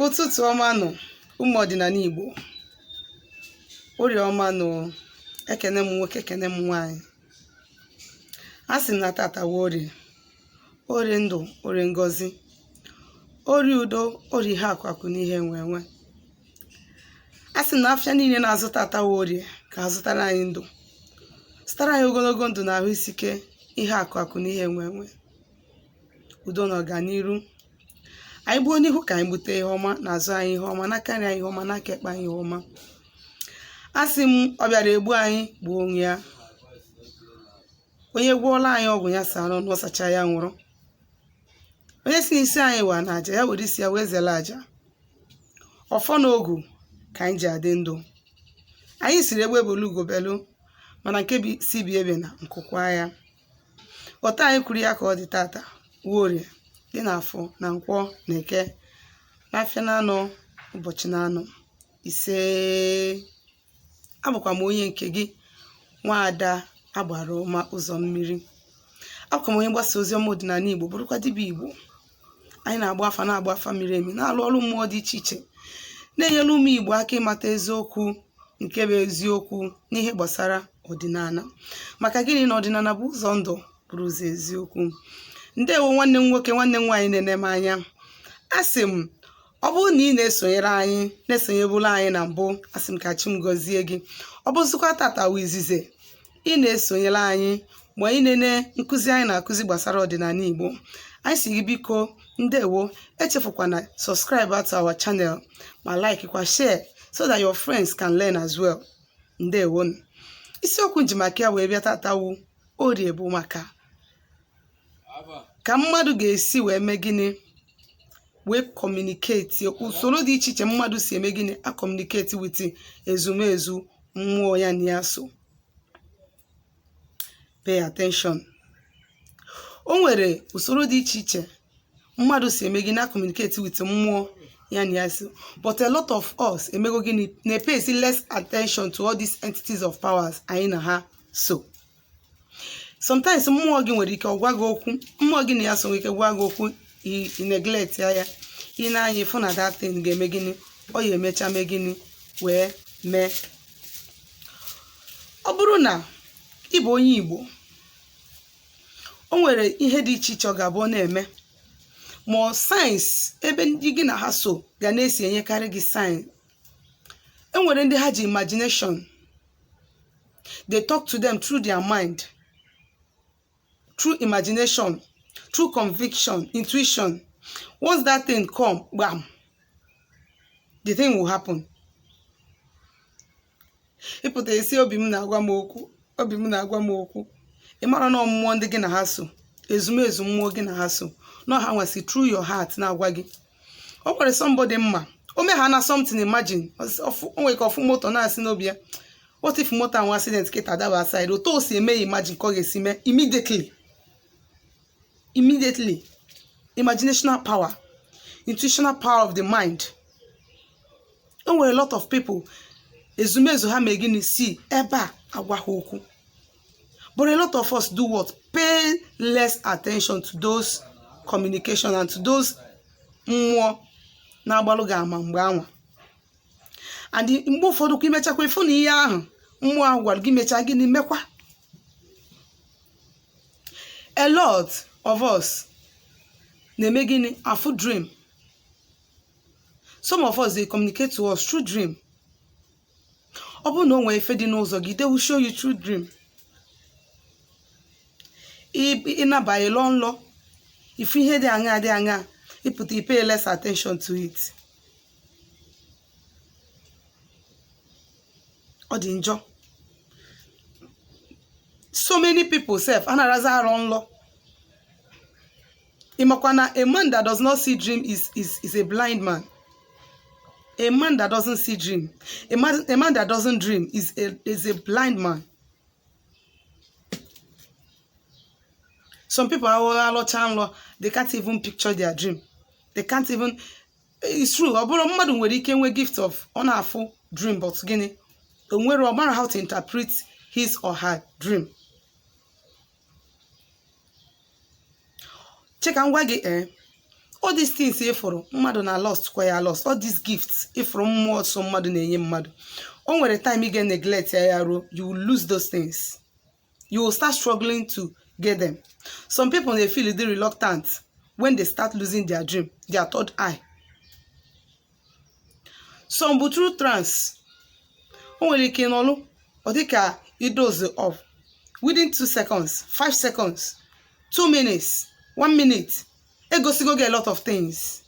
Ụtụtụ ọma nụ, ụmụ ọdịnala Igbo. Orie ọma nụ. Ekene m nwoke, ekene m nwaanyị. A sị m na tata wụ orie, orie ndụ, orie ngọzi, orie udo, orie ihe akụ akụ na ihe enwe enwe. A sị m na afịa niile na-azụ tata wụ orie ka a zụtara anyị ndụ, zụtara anyị ogologo ndụ na ahụ isi ike, ihe akụ akụ na ihe enwe enwe, udo na ọganiru. Anyị gbuo n'ihu ka anyị gbute ihe ọma, n'azụ anyị ihe ọma, n'aka nri anyị ihe ọma, n'aka ekpe anyị ihe ọma. A sị m ọ bịara egbu anyị gbuo onwe ya. Onye gwọọla anyị ọgwụ ya sara ọnụ, ọ sacha ya nwụrụ. Onye si n'isi anyị wa na aja ya were isi ya wee zere aja. Ọfọ na ogu ka anyị ji adị ndụ. Anyị siri egbe belu ugo belu, mana nke sị ibe ebena nku kwaa ya. Otu anyị kwuru ya ka ọ dị tata wụ orie dị na afọ na nkwọ na eke n'afịa na anọ ụbọchị na anọ ise. Abụkwa m onye nke gị, nwaada agbara ọma ụzọ mmiri. Abụkwa m onye mgbasa ozi ọma ọdịnala Igbo, bụrụkwa dibịa Igbo. Anyị na-agba afa, na-agba afa miri emi, na-alụ ọrụ mmụọ dị iche iche, na-enyere ụmụ Igbo aka ịmata eziokwu nke bụ eziokwu n'ihe gbasara ọdịnala. Maka gịnị? Na ọdịnala bụ ụzọ ndụ, bụrụ ụzọ eziokwu. Ndewo nwanne m nwoke, nwanne m nwaanyị na-ene m anya. Asị m ọ bụrụ na ị na-esonyere anyị, na-esonyebụla anyị na mbụ, asị m ka chi m gọzie gị. Ọ bụzikwa tata wụ izizi ị na-esonyere anyị ma ị nene nkụzi anyị na-akụzi gbasara ọdịnala Igbo, anyị sị gị biko ndewo, echefukwana subscribe to our channel ma like kwa share so that your friends can learn as well. Ndewo. Isiokwu m ji maka ya wee bịa tata wụ orie bụ maka ka mmadụ ga-esi wee mee gịnị, wee communicate, usoro dị iche iche mmadụ si eme gịnị, a communicate with ezumezu mmụọ ya na ya so. Pay attention. O nwere usoro dị iche iche mmadụ si eme gịnị, a communicate with mmụọ ya na ya so, but a lot of us emego gịnị, na-pay less attention to all these entities of powers anyị na ha so. Sometimes mmụọ gị nwere ike ọ gwa gị okwu, mmụọ gị na ya so nwere ike gwa gị okwu, i neglect ya. Ị na-anya ịfụ na that thing ga-eme gịnị, ọ ya emecha mee gịnị, wee mee. Ọ bụrụ na ị bụ onye Igbo, o nwere ihe dị iche iche ọ ga-abụ ọ na-eme, ma ọ signs ebe ndị gị na ha so ga na-esi enyekarị gị sign. E nwere ndị ha ji imagination, they talk to them through their mind, through imagination, through conviction, intuition. Once that thing come, gbam, the thing will happen. Ịpụta esi obi m na-agwa m okwu, obi m na-agwa m okwu, ị mara na mmụọ ndị gị na ha so, ezumezu mmụọ gị na ha so, na ha nwesị through your heart na-agwa gị. O nwere somebody mma o mee ha na something, imagine o nwere ka ọfụ moto na-asị n'obi ya, what if moto ahụ accident kịta daba aside? Otu o si eme ya imagine ka ọ ga-esi mee immediately, immediately. Imaginational power, intuitional power of the mind. O nwere a lot of people ezumezu ha mee gịnị, si ebe a agwa ha okwu, but a lot of us do what? Pay less attention to those communication and to those mmụọ na-agbalụ gị ama mgbe anwa. And mgbe ụfọdụ kwa imechakwa ịfụ na ihe ahụ mmụọ ahụ gwara gị mechaa gịnị, mekwa. A lot of us na-eme gịnị, afụ dream. Some of us, they communicate to us through dream. Ọ bụrụ na o nwere ife dị n'ụzọ gị, they will show you through dream. Ịnabanye lọ nlọ, ifu ihe dị aṅa dị aṅa, ịpụta i pay less attention to it. Ọ dị njọ. So many people sef anarazi arọ nlọ. Ị makwa na a man that does not see dream is a blind man. A man that doesn't see dream, a man that doesn't dream is a blind man. Some people alọcha nlọ, they can't even picture their dream. They can't even. It's true, ọ bụrụ mmadụ nwere ike nwee gift of ọ na-afụ dream, but gịnị, o nwere ọ mara how to interpret his or her dream. Che ka m gwa gị, ee, All these things ịfụrụ mmadụ na lost kwa ya lost, all these gifts ịfụrụ mmụọ so mmadụ na-enye mmadụ, o nwere time ị ga-neglect ya, ya ruo, you will lose those things. You will start struggling to get them. Some people dey feel dey reluctant when they start losing their dream, their third eye. Some bụ through trance. O nwere ike ịnọlụ, ọ dị ka idoze off within 2 seconds, 5 seconds, 2 minutes, 1 minute, egosigo gị a lot of things.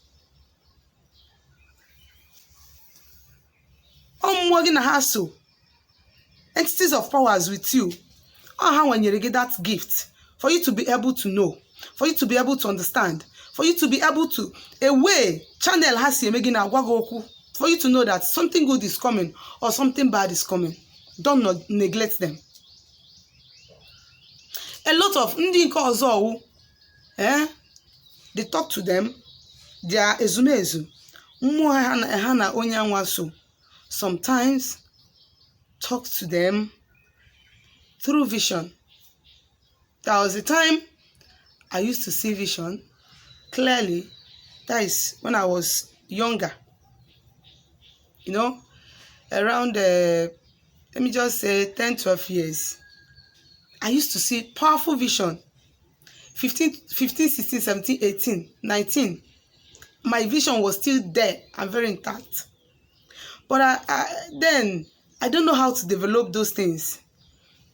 Ọ mmụọ gị na ha so, entities of powers with you, ọ ha nwenyere gị that gift for you to be able to know, for you to be able to understand, for you to be able to a way channel ha si eme gị na-agwa gị okwu, for you to know that something good is coming or something bad is coming. Don't neglect them. A lot of ndị nke ọzọ ọwụ, they talk to them, their ezumezu mmụọ ha na onye anwa so sometimes talk to them through vision. There was a time I used to see vision clearly. That is when I was younger, around let me just say 10 12 years. I used to see powerful vision. 15 15 16 17 18 19, my vision was still there and very intact. But then I don't know how to develop those things.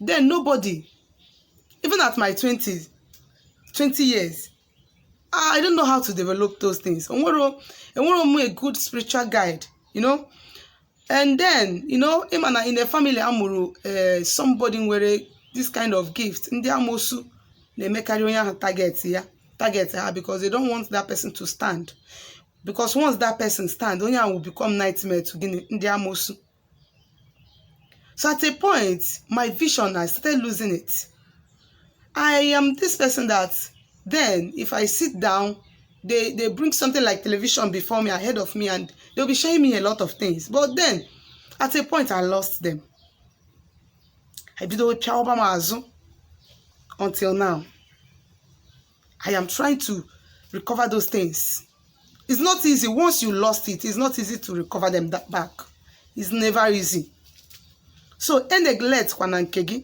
Then nobody, even at my 20s, 20 years, I don't know how to develop those things. Enwero m a good spiritual guide. And then, ịma na in a family amụrụ somebody nwere this kind of gift, ndị amosu na-emekarị onye ahụ target ya, target ha, because they don't want that person to stand. Because once that person stand, onye ahụ will become nightmare to gịnị? Ndị amosu. So at a point, my vision, I started losing it. I am this person that then if I sit down, they bring something like television before me, ahead of me, and they'll be showing me a lot of things. But then, at a point, I lost them. I bido pịawa m azụ until now. I am trying to recover those things. It's not easy. Once you lost it, it's not easy to recover them that back. It's never easy. So, e neglect kwana nke gị.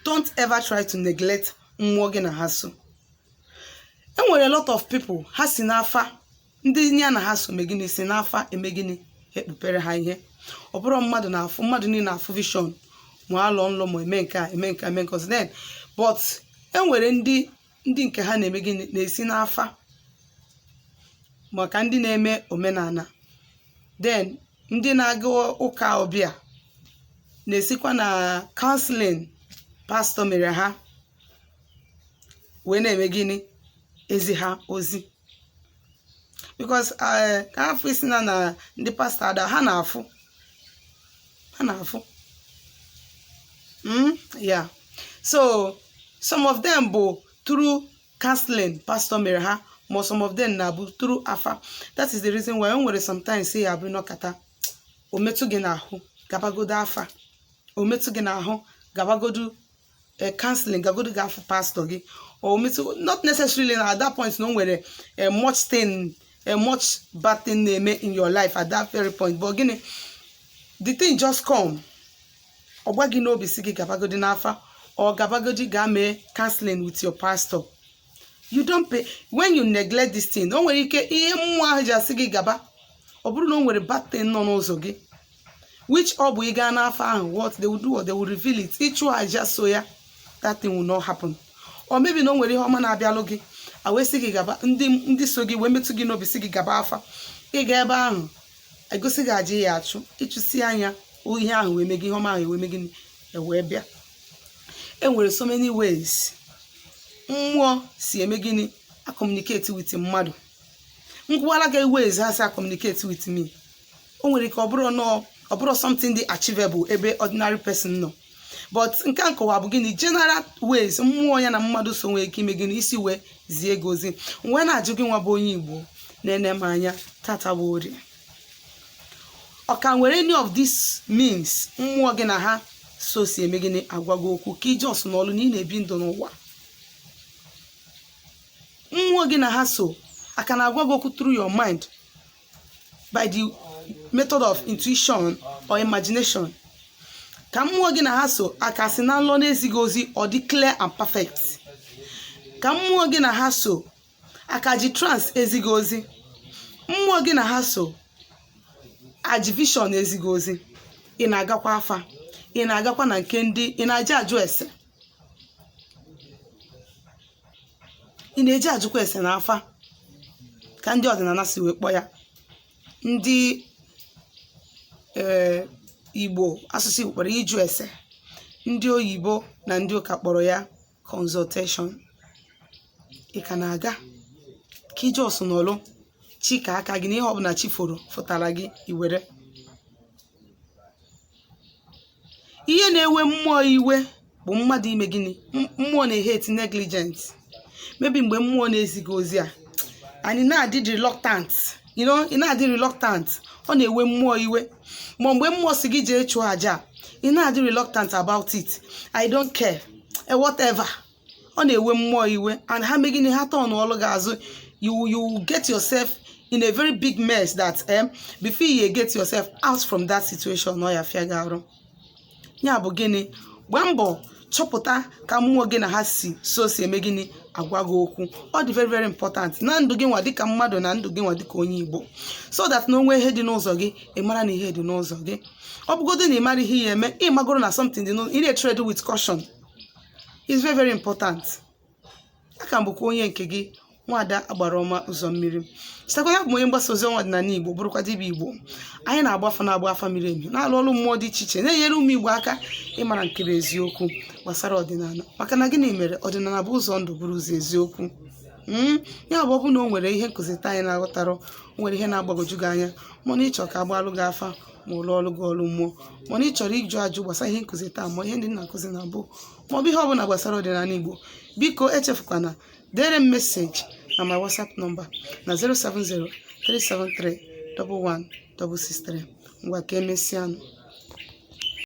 Don't ever try to neglect mmụọ gị na ha so. E nwere a lot of people ha si n'afa, ndị ya na ha so eme gịnị, si n'afa eme gịnị, ekpupere ha ihe. Ọ bụrụ mmadụ na-afụ, mmadụ niile na-afụ vision, ma alọ nlọ, ma eme nke a, eme nke a, eme nke ọzọ. Then, but e nwere ndị nke ha na-eme gịnị, na-esi n'afa, maka ndị na-eme omenala. Then ndị na-aga ụka ọbịa na-esikwa na counseling pastor mere ha wee na-eme gịnị, ezi ha ozi, because ka afọ isi na ndị pastor ada ha na-afụ, ha na-afụ. Yeah, so some of them bụ through counseling pastor mere ha, ma some of them na-abụ through afa. That is the reason why o nwere sometimes ya abụ nọkata, o metụ gị n'ahụ, gabagodo afa. O metụ gị n'ahụ, gabagodo counseling, gagodo ga-afụ pastor gị. O metụ, not necessarily na at that point na o nwere a much thing, a much bad thing na-eme in your life at that very point, but gịnị, the thing just come, ọ gwa gị n'obi si gị gabagodi n'afa or gabagodi gaa mee counseling with your pastor. You don't pay. When you neglect this thing, o nwere ike ihe mmụọ ahụ ji asị gị gaba, ọ bụrụ na o nwere bad thing nọ n'ụzọ gị, which ọ bụ ị gaa n'afa ahụ, what they will do, or they will reveal it, ịchụ aja so ya, that thing will not happen. Or maybe na o nwere ihe ọma na-abịalụ gị, a wee sị gị gaba, ndị so gị wee metụ gị n'obi sị gị gaba afa. Ị ga ebe ahụ, egosi gị aja ya achụ, ịchụsi anya, ihe ahụ wee mee gị, ihe ọma ahụ wee mee gịnị, ewee bịa. E nwere so many ways mmụọ si eme gịnị, a communicate with mmadụ. Ngwala gị ways ha si a communicate with me, o nwere ike ọ bụrụ nọọ, ọ bụrụ something dị achievable ebe ordinary person nọ, but nke a nkọwa bụ gịnị, general ways mmụọ ya na mmadụ so nwee ike ime gịnị, isi wee zie gị ozi. Wee na-ajụ gị, nwa bụ onye Igbo na-ene m anya tata bụ Orie, ọ ka nwere any of these means mmụọ gị na ha so si eme gịnị, agwa gị okwu, ka ije ọsụ n'ọlụ na ị na-ebi ndụ n'ụwa? Mmụọ gị na ha so Aka na-agwa gị okwu through your mind by the method of intuition or imagination? Ka mmụọ gị na ha so aka si na nlọ na-ezighị ozi, ọ dị clear and perfect? Ka mmụọ gị na ha so aka ji trance ezighị ozi? Mmụọ gị na ha so aji vision ezighị ozi? Ị na-agakwa afa? Ị na-agakwa na nke ndị ị na-eji ajụ ese? Ị na-eji ajụkwa ese na afa ka ndị ọdịnala si wee kpọọ ya? Ndị ee Igbo, asụsụ Igbo kpọrọ ịjụ ese. Ndị oyibo na ndị ụka kpọrọ ya consultation. Ị ka na-aga ka ije ọsụ n'ọlụ chi ka aka gị na ihe ọbụla chi foro fụtara gị iwere? Ihe na-ewe mmụọ iwe bụ mmadụ ime gịnị? Mmụọ na-ehate negligence. Maybe mgbe mmụọ na-ezi gị ozi a, anyị na-adị reluctant, ị na-adị reluctant, ọ na-ewe mmụọ iwe. Ma mgbe mmụọ si gị jee chụọ aja, ị na-adị reluctant about it, "I don't care, whatever," ọ na-ewe mmụọ iwe. And ha mee gịnị? Ha turn ọlụ gị azụ. You get yourself in a very big mess that before you get yourself out from that situation, ọ ya fịa gị arụ. Ya bụ gịnị? Gbaa mbọ chọpụta ka mmụọ gị na ha si so si eme gịnị, agwa gị okwu. Ọ dị very, very important na ndụ gị nwa dịka mmadụ, na ndụ gị nwa dịka onye Igbo, so that na onwe ihe dị n'ụzọ gị, ị mara na ihe dị n'ụzọ gị. Ọ bụgodo na ị mara ihe ya eme, ị magoro na something dị n'ụzọ, ị na-etread with caution. Is very, very important. Aka m bụkwa onye nke gị, Nwaada Agbara Ọma Ụzọ Mmiri. Chetakwa ya bụ m onye mgbasa ozi ọma ọdịnala Igbo, bụrụkwa dibịa Igbo. Anyị na-agba afa, na-agba afa miri emi, na-alụ ọrụ mmụọ dị iche iche, na-enyere ụmụ Igbo aka ịmara nke bụ eziokwu gbasara ọdịnala. Maka na gịnị mere? Ọdịnala bụ ụzọ ndụ, bụrụ ụzọ eziokwu. Ya bụ, ọ bụ na o nwere ihe nkụzi taa anyị na-aghọtarọ, o nwere ihe na-agbagwoju gị anya, mana ịchọ ka agbalụ gị afa ma ụlọ ọrụ gị ọrụ mmụọ, mana ị chọrọ ịjụ ajụ gbasara ihe nkụzi taa, ma ihe ndị na-akụzi na mbụ, ma ọ bụ ihe ọbụla gbasara ọdịnala Igbo, biko echefukwana dere m message na my WhatsApp number na 070 373 11663. Ngwa, ka emesịanụ.